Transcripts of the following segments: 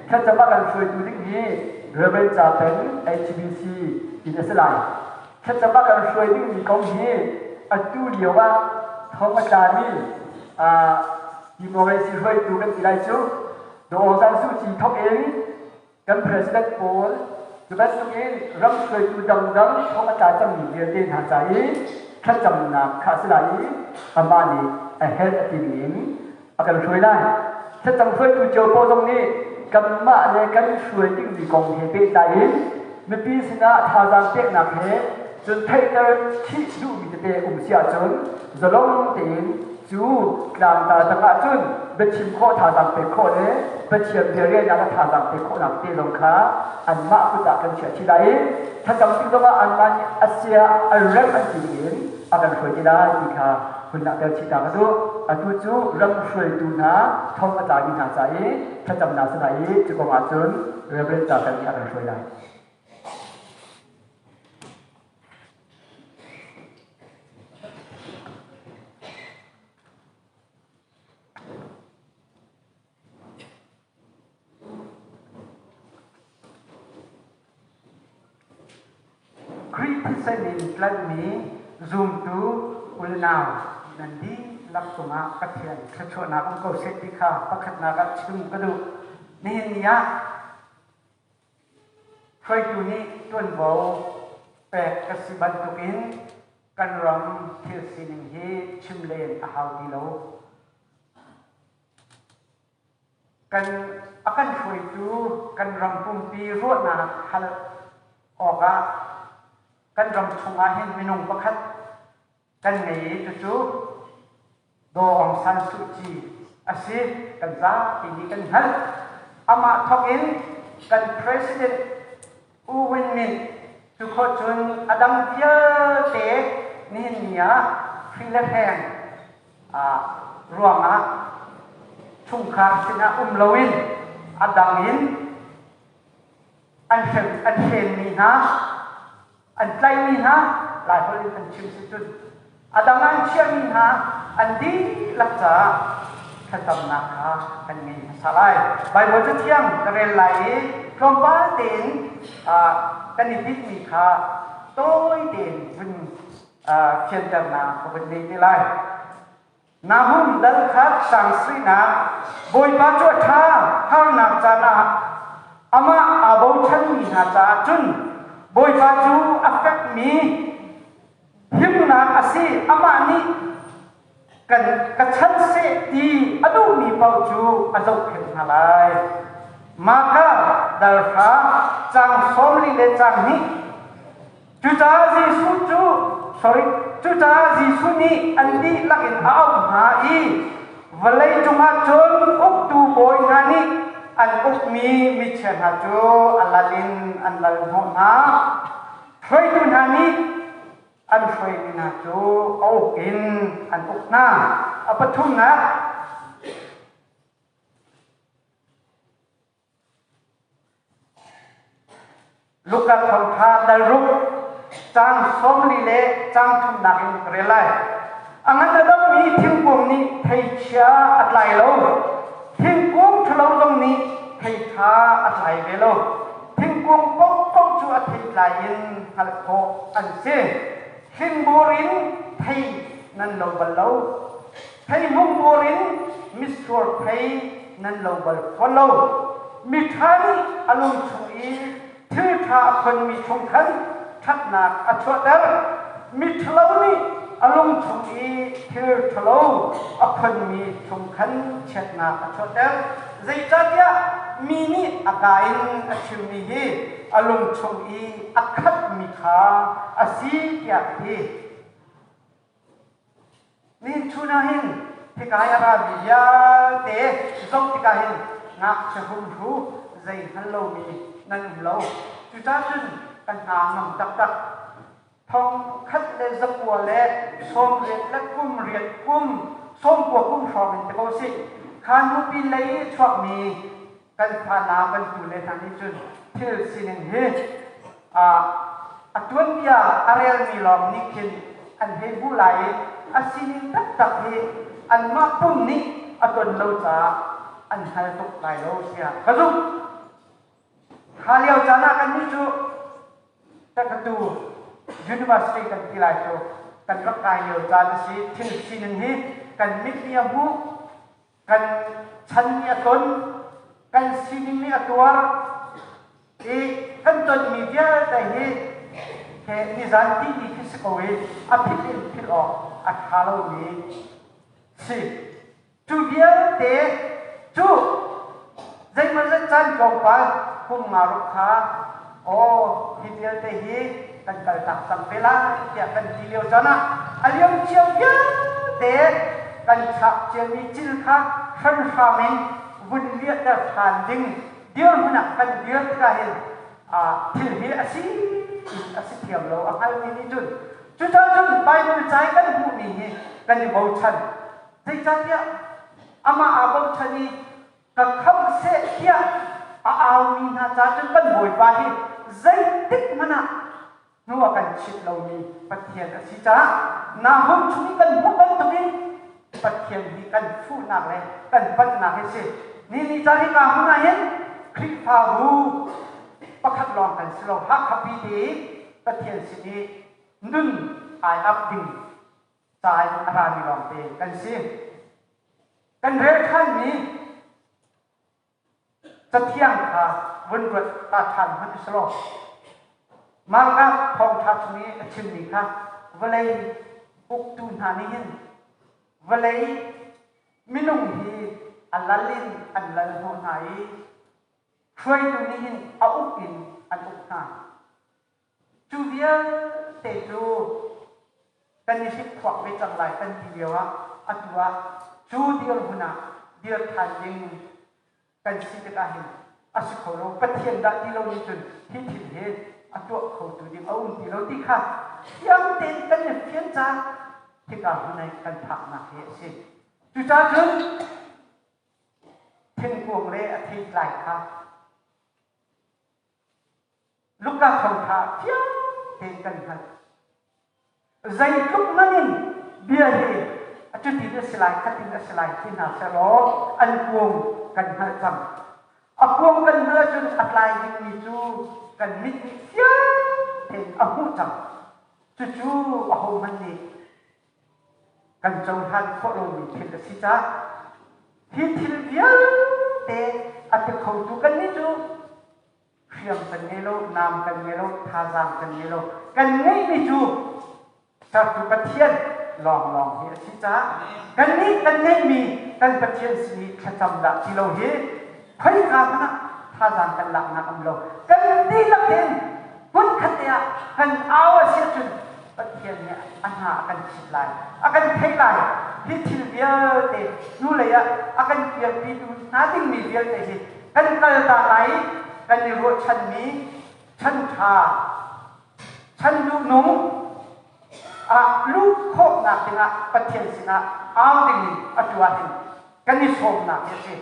Thlacam ah kan hruaitu ding hi Reverend Ca Peng HBC in a si lai. Thlacam ah kan hruai dingmi kong hi atu lio ah thong a tlami democracy hruaitu kan ti lai cu Daw Aung San Suu Kyi thawk in kan president pawl cu bantukin ram hruaitu dangdang thong a tla cangmi vialte hna ca i thlacamnak kha a si lai i amah nih a herh a timi in a kan hruai lai. Thlacam hruaitu cio pawl zong nih kanmah le kan hruai dingmi kong he pehtlai in mipi sinah thazaang peknak he cun theihter chih duhmi tete um si ahcun zalong tein cu tlangtar tangah cun biachim khawh thazaang pek khawh le Pathian bia relnak ah thazaang pek khawhnak te zong kha anmah kut ah kan chiah chih lai i thlacam tik zongah anmah nih a sia a rem an ti in a kan hruai te lai ti kha hun langhter chih ta ka duh. Atu cu ram hruaitu hna thong a tlami hna ca i thlacamnak si lai i cu kong ah cun Reverend Carter nih a kan hruai lai. Khrih thisen in tlanhmi zumtu unau nan dihlak cungah Pathian thluachuahnak um ko seh ti kha pakhatnak ah chim ka duh. Nihin ni ah hruaitu nih ṭuanvo pek ka si bantukin kan ram thil sining hi chim len a hau ti lo. Kan a kan hruaitu kan ram pumpi ruahnak hal awkah kan ram chungah hin minung pakhat kan ngei i cucu Daw Aung San Suu Kyi a si. Kan zapi nih kan hngalh. Amah thawk in kan president U Win Myint cu khawh cun a dang vialte nihin ni ah hri le hreng ruangah chungkhar sinah um loin a dang in an hrem an hrenmi hna an tlaihmi hna Laiholh in kan chim si cun a dang an chiahmi hna an dihlak caah thlacamnak kha kan ngei hmasa lai. Baibal cu thiang ka rel lai i tlawmpal tein kan i tinhmi kha tawi tein vun fianternak ka vun ngei te lai. Nahum dal kha sang suinak Bawipa cu a ṭha harnak caan ah amah aa bochanmi hna caah cun Bawipa cu a fekmi himnak a si amah nih kan ka chan seh ti a duhmi paoh cu a zohkhenh hna lai. Maka dal hra cang 40 le cang hnih. Cucaah Jesuh cu sorry cucaah Jesuh nih an dihlak in a auh hna i vawlei cungah cun uktu bawi hna nih an ukmi michia hna cu a lal in an lal hnawh hna. Hruaitu hna nih an hruaimi hna cu a uk in an uk hna. A pathumnak Luka thawngṭha dal ruk caang 40 le caang thumnak in ka rel lai. A ngan a dammi thingkung nih thei chia a tlai lo. Thingkung ṭhalo zong nih thei ṭha a tlai ve lo. Thingkung paohpaoh cu a theitlai in hngalh khawh an si. Hlingbur in thei nan lo bal lo. Theihmung in mitsur thei nan lo bal fawn lo. Miṭha nih a lung chung i thil ṭha a khonmi chung khan ṭhatnak a chuahter. Miṭhalo nih a lung chung i thil ṭhalo a khonmi chung khan chiatnak a chuahter. Zeicahtiah mi nih a kaa in a chimmi hi a lung chung i a khatmi kha a si tiah a ti. Nihin chun ah hin hika i a rami vialte zoh tikah hin ngakchia humhru zei hngal lomi nan um lo. Cucaah cun kan hna ngam taktak. Thong khat le zakua le 80 le kum riat kum 90 kum hrawng in ti ko sih. Kha nupi lei i chuakmi kan fa kan tu le hna nih cun thil sining hi a tuanbia a relmi lawng nih khin an hei hmuh lai i a sining taktak hi anmah pum nih a ton lo caah an hngal tuk lai lo tiah ka zumh. Kha lio caan ah kannih cu Takatu University kan ti lai cu kan rak kai lio caan a si. Thil sining hi kan mit nih a hmuh, kan chan nih a ton, kan sining nih a tuar i kan tonmi vialte hi he nizan timi khi si ko i a philh in philh awk a ṭha lomi si. Cu vialte cu zeimawzat caan tlawmpal kum nga ruk kha aw hi vialte hi kan kaltak cang te lai tiah kan ti lio caan ah a liam cio vialte kan chak ciami cil kha hranhram in vun liahter ṭhan ding dirhmun ah kan dir tikah hin thil hi a si a si thiam lo a hngalmi nih cun cucaah cun Bible ca i kan hmuhmi hi kan i bochan. Zeicahtiah amah aa bochan i ka khamh seh tiah a aumi hna ca cun kan Bawipa hi zeitik hmanh ah hnu a kan chit lomi Pathian a si caah Nahum chung i kan hmuh bantukin Pathian hi kan fuhnak le kan panhnak hi si. Ni ni ca hika hmun ah hin Khrihfabu pakhat lawng kan si lo. Hakha pi te i Pathian sin i nun ai ap ding ca in a rami lawngte kan si. Kan rel ṭhanmi Cathiang kha vun ruat ta ṭhan hmanh u law Marka thawngṭha chung i a chimmi kha vawlei uktu hna nih hin vawlei minung hi a lal in an lal hnawh hna i hruaitu nih hin a uk in an uk hna. Cu vialte cu kan i hlikphuak ve cang lai kan ti lio ah atu ah cu dirhmun ah dir ṭhan ding kan si tikah hin a si kho lo. Pathian dah ti lo nih cun hi thil hi a tuah khotu ding a um ti lo ti kha fiang tein kan i fian caah hika hmun ah kan phaknak hi a si. Cucaah cun thingkung le a theitlai kha Luka thawngṭha fiang tein kan hngalh. Zeitluk man in bia hi cutin a si lai, khatin a si lai ti hna sehlaw an kuang kan hngalh cang. A kuang kan hngalh ahcun a tlai dingmi cu kan mit nih fiang tein a hmuh cang. Cucu ahohmanh nih kan cohlan khawh lomi thil a si caah hi thil vialte a ti khotu kannih cu hriam kan ngei lo, nam kan ngei lo, thazaang kan ngei lo. Kan ngeihmi cu sertu Pathian lawnglawng hi a si caah kannih kan ngeihmi kan Pathian sin i thlacam dah ti lo hi khoika hmanh ah thazaang kan laknak um lo. Kan dihlak in hmunkhat te ah kan au a si ahcun Pathian nih a hna a kan chit lai, a kan theih lai. Hi thil vialte hnulei ah a kan kirpitu hna dingmi vialte hi kan kaltak lai i kan i ruahchanmi chan ṭha, chan duhnung ah luh khawhnak dingah Pathian sinah au dingin atu ahhin kan i sawmnak hi a si.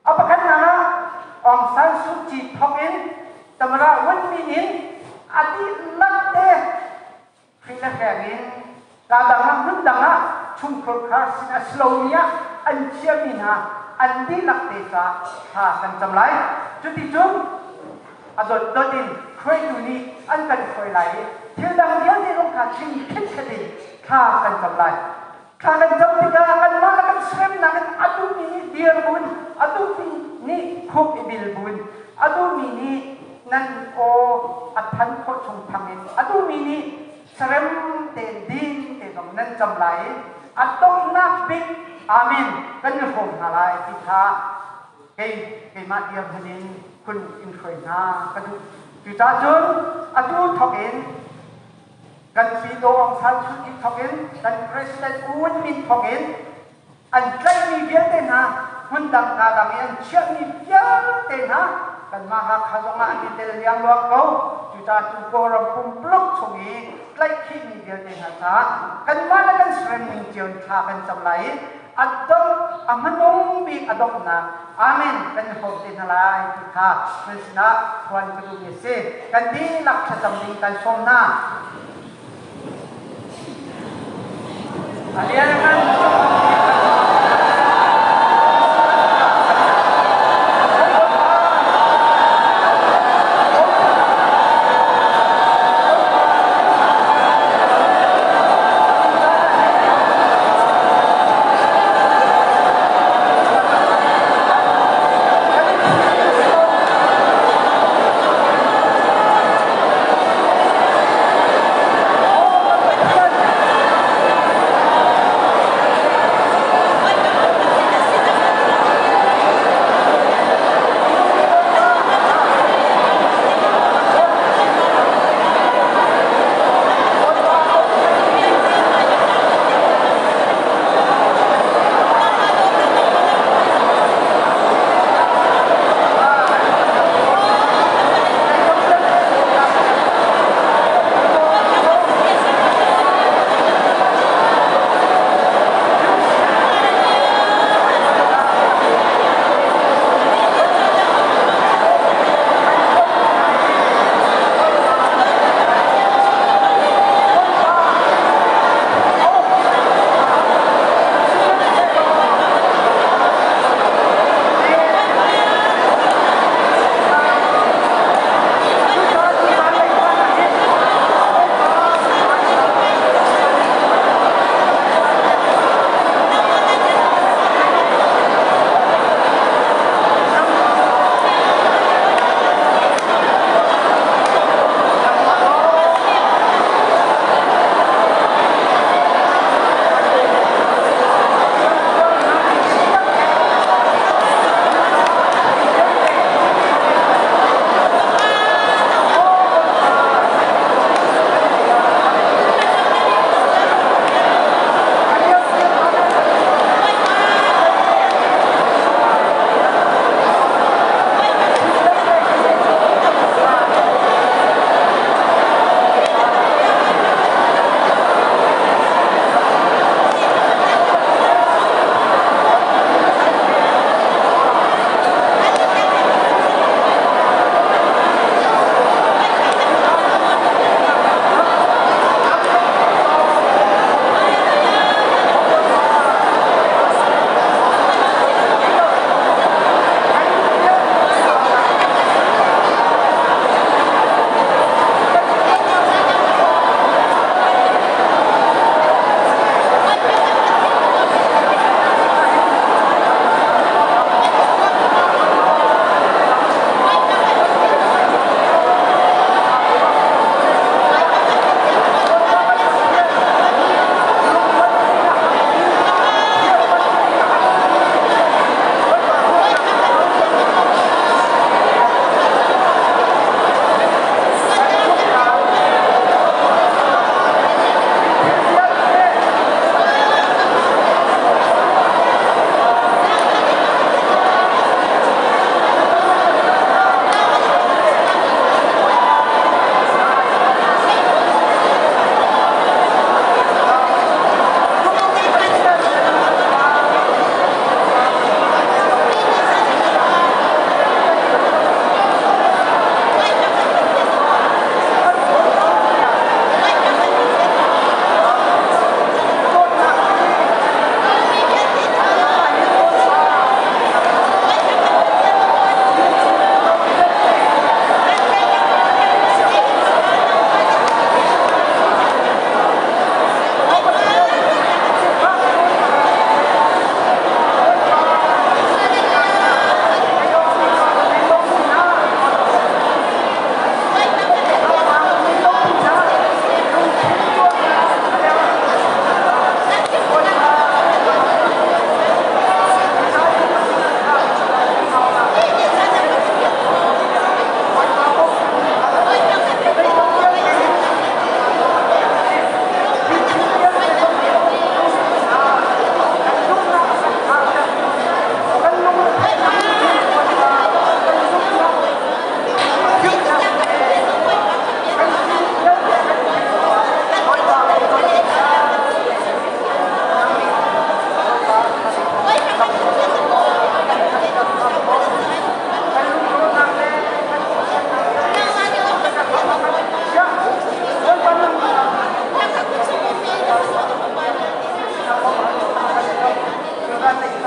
A pakhatnak ah Aung San Suu Kyi thawk in Tamara Win Min in a dihlak te Khrih le hreng in kaa dang ah hmun dang ah chungkhur khar sin a si lomi ah an chiami hna an dihlak te caah thla kan cam lai. Cuticun a dotdot in hruaitu nih an kan hruai lai i thil dang vialte zong kha chim khitkhet in thla kan cam lai. Thla kan cam tikah kanmah le kan seremnak in a duhmi nih dir buin, a duhmi nih khuk i bil buin, a duhmi nih nan aw a than khawh chung thang in, a duhmi nih serem tein din te zong nan cam lai i a donghnak bik Amen kan i hrawm hna lai ti kha kei keimah dirhmun in hun in hruai hna ka duh. Cucaah cun atu thawk in Kan Sito Aung San Suu Kyi thawk in kan President U Win Myint thawk in an tlaihmi vialte hna hmundang kaa dang i an chiahmi vialte hna kanmah Hakha zongah an i tel liangluang ko. Cucaah cu Kawlram pumpuluk chung i tlaihkhihmi vialte hna caah kanmah le kan seremning cio in thla kan cam lai i a dongh a hmanung bik a donghnak amen kan i hrawm te hna lai ti kha nan sinah phuan ka duhmi a si kan dihlak thlacam ding kan sawm hna a lianngan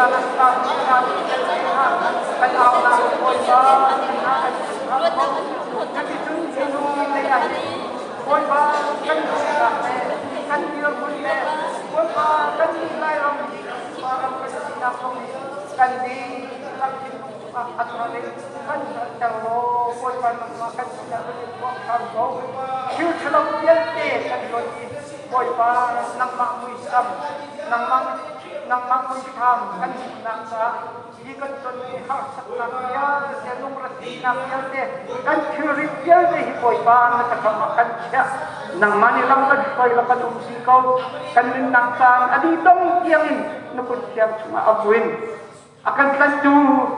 caan ah tlang a rami vialte hna kan aunak Bawipa hna kan chim ko. Cuticun minung lei ah hin Bawipa kan duhnak le kan dirhmun le Bawipa kan nih Lairam hi Khrihfa ram kan sinak zong hi kan dihlak thinlung chungah a thar in kan hngalhter law Bawipa nangmah kan sinah kan in tuah hram ko. Thil ṭhalo vialte kan luat i Bawipa nangmah muisam nangmah nangmah muithlam kan hmuhnak caah hi kan tonmi harsatnak vialte lungretheihnak vialte kan thilrit vialte hi Bawipa na cakam ah kan chiah nangmah nih lam kan hruai la kan um si ko kan nunnak caan a dih dong tiangin na kut thiang chungah a buin a kan tlantu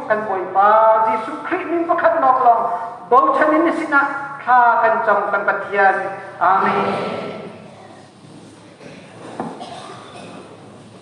kan Bawipa Jesuh Khrih min pakhat lawnglawng bochan in na sinah thla kan cam kan Pathian. Amen.